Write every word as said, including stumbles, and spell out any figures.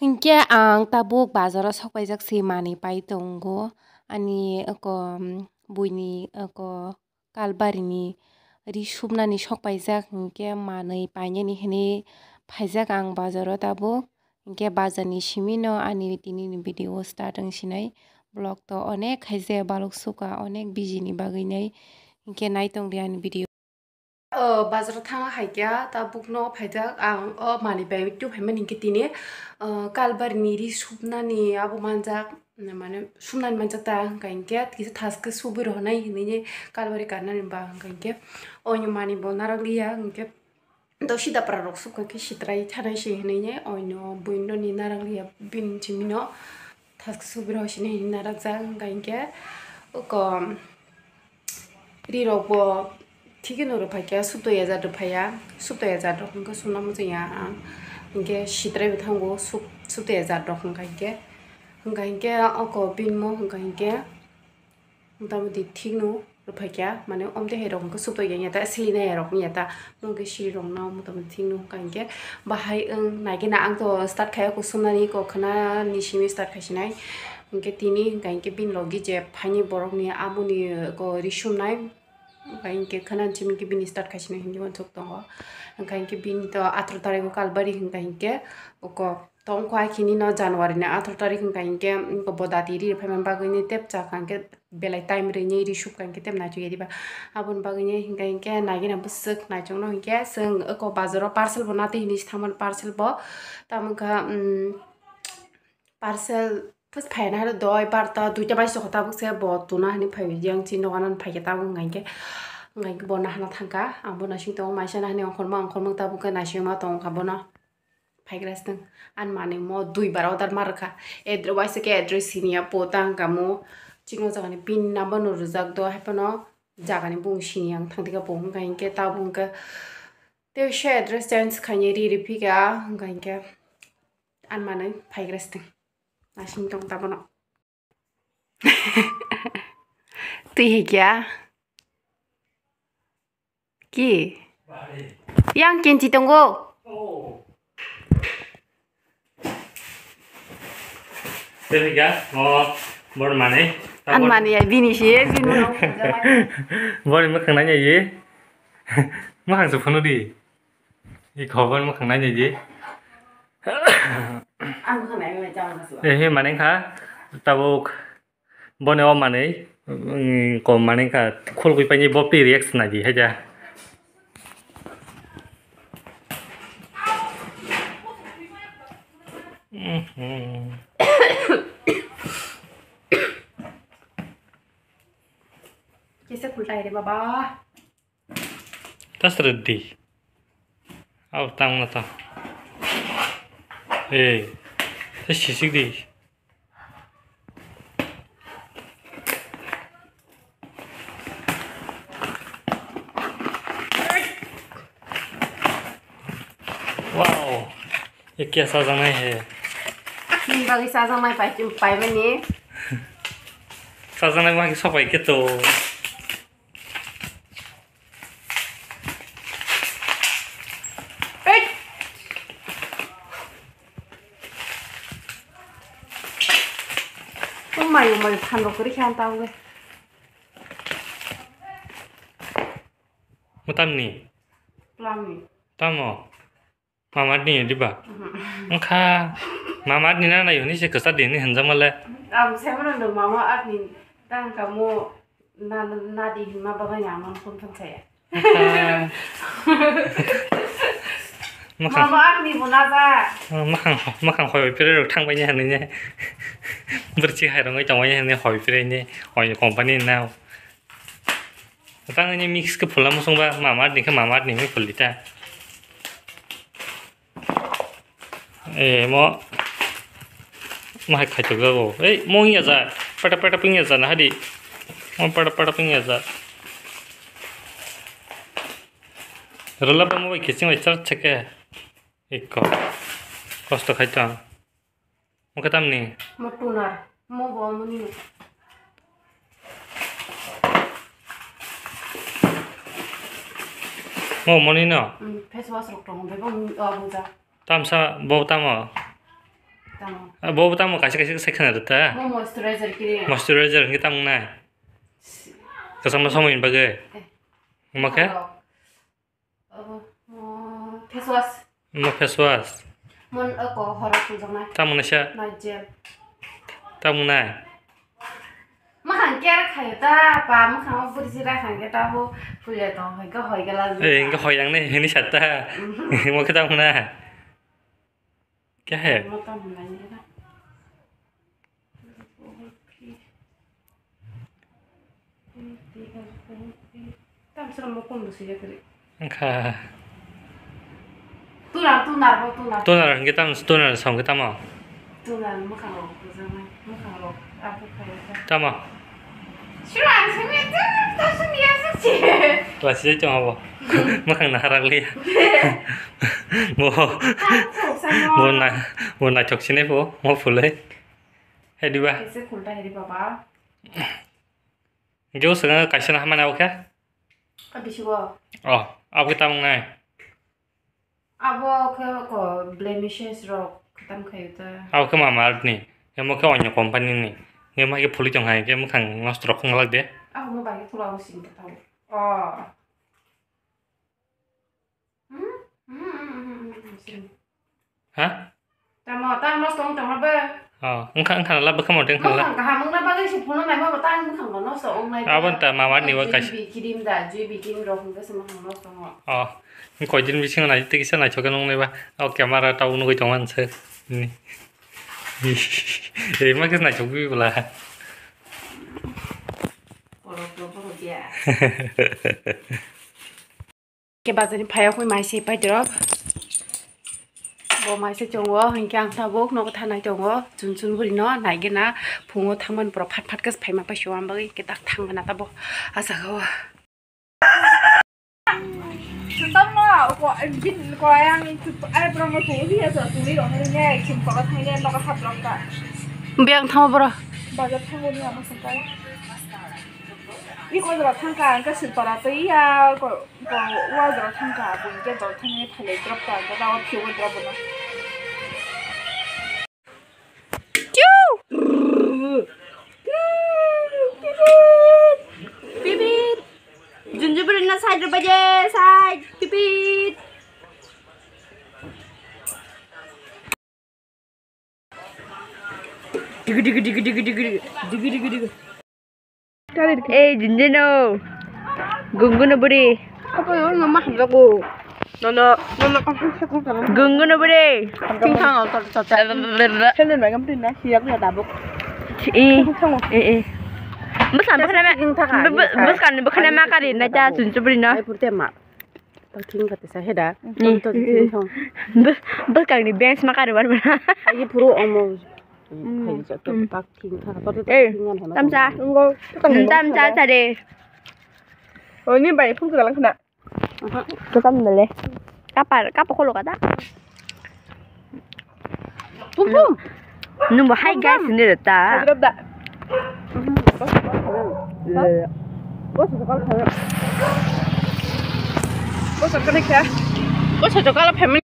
Hinkhe ang tabuk bazaro sokpaijak se manwi pai tongo. Ani oko, um, buini oko kalbarini ri supnani sokpaijak, hinkhe manwi painani hinwi phaijak ang bazaro tabuk. Hinkhe bazarni simino ani tinini video start wng sinai. Vlog to onek khaijak balok suka, onek busy ni bagwi nai. Hinkhe naitongdi ani video. O bazaro thang hai khe tabukno phaijak ang o manwi bai tu phaimani hinkhe tini, o, kalbarini ri supnani abo manjak, mane supnani manjak ta, hwnkha hinkhe kisa thaske subui rwnai hinwi kalbari karnani ba, hwnkha hinkhe oino manwi bo narwkliya, hinkhe dosi dapra rok sukha khe sitrai thanai se hinwi oino buino ni narwkliya bini simino. Thask subiro sini hinwi narwkjak, hwnkha hinkhe oko rirokbo thikeno rwphaikha, subdoi hajar rwphaiya, subdoi hajar rok hwnkhe sumna muchungya ang, hinkhe sitrai bo thango sub-, subdoi hajar rok hwnkha hinkhe, hwnkha hinkhe oko bini mo hwnkha hinkhe. Motamoti thikno rwphaikha, mane omtwi hai rok hwnkhe subdoi ya ta, sili nai rok ya ta, mungkhe sili rok no motamoti thikno hwnkha hinkhe bahai wng naikhe na ang to start khai o kusumnani kok khna ni simi start khai sinai. Hinkhe tini hwnkha hinkhe bini logi je phaini borok ni amoni ko risumnai, hwnkha hinkhe khna ni simi khe bini start khai sinai hinwi uansuk tongo. Hwnkha hinkhe bini to atharoh tarikh o kalbari hwnkha hinkhe oko tongkha khini no January ni atharoh tarikh hwnkha hinkhe bo dati ri phaimani bagwi ni tep cha kha hinkhe belai time rwini ri sub kha hinkhe tep naichukya diba. Aboni bagwi ni hwnkha hinkhe naigina bwswk naichukno hinkhe chwng oko bazaro parcel bo natwi hinwi se thangmani parcel bo tamo wngkha, um, parcel phus phaina hwrwi doi barta duita bai sokha tabuk se bo tuna hinwi phaiwi yang chini nogo nang phaikhe tabuk hwnkha hinkhe, hwnkha hinkhe bo nahana thangkha ang bo naising tongo maisa nahani ongkhorma ongkhorma tabuk khe naisingma tongkha bono. Phaigra sitwng, ani manwi mo duibar order ma rwkha. Adre-, waisa khe address siniya po tang kamo. Chikno jagani pin number no rwjak do, haiphano jagani bung siniya wng thangtwkha po hwnkha hinkhe tabuk hwnkhe tei se address change khainai ri ri phika hwnkha hinkhe ani manwi phaigra sitwng. Asing tong tabono. Twi hai kya? Ki? Yang kenchi tongo. Twi hai kya? Oh, bor mane. An mane ya bini si, bini. Bor mo khna ya ye. Mo khang su phunu di. I khobor mo khang nai di. Ang khang nai mai chang kasu. Eh, he mane kha tabuk boni o manwi, mm, kom mane kha khulgwi paini bo pi reaction nai di haja. Mhm. Kisa khultai re baba. Tas reddi. Au tang na ta. Eh, tas sisik di. Wow. Ye kya sajanai hai? Ni bagwi sajanai pai, pai mani. Sajanai ma ki sopai ke to. Ei! O mayo, mayo, phan rok kwrwi khe ang tabukhe. Mo tamni? Tamni. Tamo? Mama ni diba? Mhm. Wngkha. Mama ni na nayo ni se kwsa di ni hinjak male. Ang se mano no mama ni tang kamo na, na di hinma bagwi ni amon phone phone saya. Wngkha. Mwkhang. Mama ni bo na ja. Mwkhang, mwkhang hoi pire rok thang bai ni hinwi ni. Bwrchi hai rok tong bai ni hinwi hoi pire ni. Hoi company ni na. Tang ni mix khe phulna muchungba, mama ni khe mama ni khe phuldi ta. Eh, mo, mo hai khaitok jago. Ei, mo hiya ja, pata pata ping ya ja na hadi. Mo pata pata ping ya ja. Rola ba mo bai kiching bai char cheke. Ikko. Kosto khaitong. Mo khe tamni? Mo tunar. Mo bo moni no. Mo moni no? Mm, face wash rok tongo, bebo, ah, buja. Tamsa bo tamo? Bo tamo kaisa kaisa sai khna rwta. Mo moisturizer cream. Moisturizer hwnkhe tamo nai. Kwchangma somoi ni bagwi. Eh. Omo khe? Aro, abo, mo face wash. Mo face wash. Mon oko horo phuljaknai. Tamo naisa. Night gel. Tamo nai. Makhang care khayo ta, pa makhang o bwrwi si rakhang khe ta bo puila tong hoi khe hoi gala. Eh, hingkhe hoi ang nai hini sat ta. Mhm. Mo khe tamo nai. Khe he? Mo tamo nai ni na. Tam sura mo kon bo sui ya kari. Wngkha. Tunar, tunar bo, tunar. Tunar hwnkhe tamo, tunar song khe tamo? Tunar mwkhang rok bujak nai, mwkhang rok abo khai kha. Tamo? Sura ang sumi, tu, tu sumi ya suk si. Klasi jai tong abo. Mwkhang naharak liya. Bo, Ang khoroksa mo. Bo na, bo naithok sinai bo, mo phulai. Hai diba? Kaisa khulta hai di baba. Hingke o swkang kaisa no hamani abo khe? A bisingo. Oh, abo khe tamung nai? Abo khe ko blemishes rok khe tam khayo ta. Abo khe mama earth ni. Emo khe onyo company ni. Emo khe phulwi tong hai khe mwkhang nosto rok khung lak de. Abo mo bai khe khula abo sing khe thago. Oh. Hmm? Hmm, hmm, hmm, hmm, hmm, hmm. Ha? Tamo, tang nosto wng tongma ba? Oh, wngkha, wngkha na lab bwkha mode wngkha na lab. Bwkhang kaham wngna bagwi se phone naima bo tang bwkhang bo nosto wngnai. Abo ta mama ni wa kaisa. G B cream da, G B cream rok hwnkhe se bwkhang nosto wngo. Oh, koi din bisingo nai tei kisa naithok khe nuknai ba. O camera tao nugui tongma se. Ni. Rima khe naithok bi bwla. Borok borok ya. Khe bazar ni phai o khe mai se paidrop. Bo mai se chongo, hinkhe ang tabuk nogo thanai tongo. Chun chun buri no naigena phungo thangmani borok phat phat khe phaima paisio, ang bagwi khe tak thangna tabuk. Asa kha o. Biyang thango bro. Bazar thango ni ama sengkai. Iko jora thangka, ang khe Silpara tei ya, ko, ko, wa jora thangka, bo hingke dol thangni phailai drop ta, hingke dawa phiyo drop bono. Piu! Pipit! Junjubri na side rw baje, side, pipit! Digi, digi, digi. Ei, jinjeno. Gungguno buri. Apa ya, mama hamjago. Nono, nono, apa sih aku kan? Gungguno buri. Tingkang, otot, otot. Kene na, kamu tina, siap ya tabuk. Eh, eh, eh. Bwskan bwkhana ma, bwskan bwkhana ma kari na ja, junjubri na. Ai, purte ma. Paking kata sa heda. Mm. Tonton ting thong. Bwskang ni bench ma kari bar mana. Ai phuru omo. Mm. Phai jat to paking tha to. Eh, tamsa. Tamsa sa de. Oh, ni bai phung kala khna. Aha. To tam dale. Kapar, kapa kholo kata. Pum pum. Nungbo hi guys ni reta. Hajrap da. Bo sokal khayo. Bo sokal khayo. Bo sokal khayo.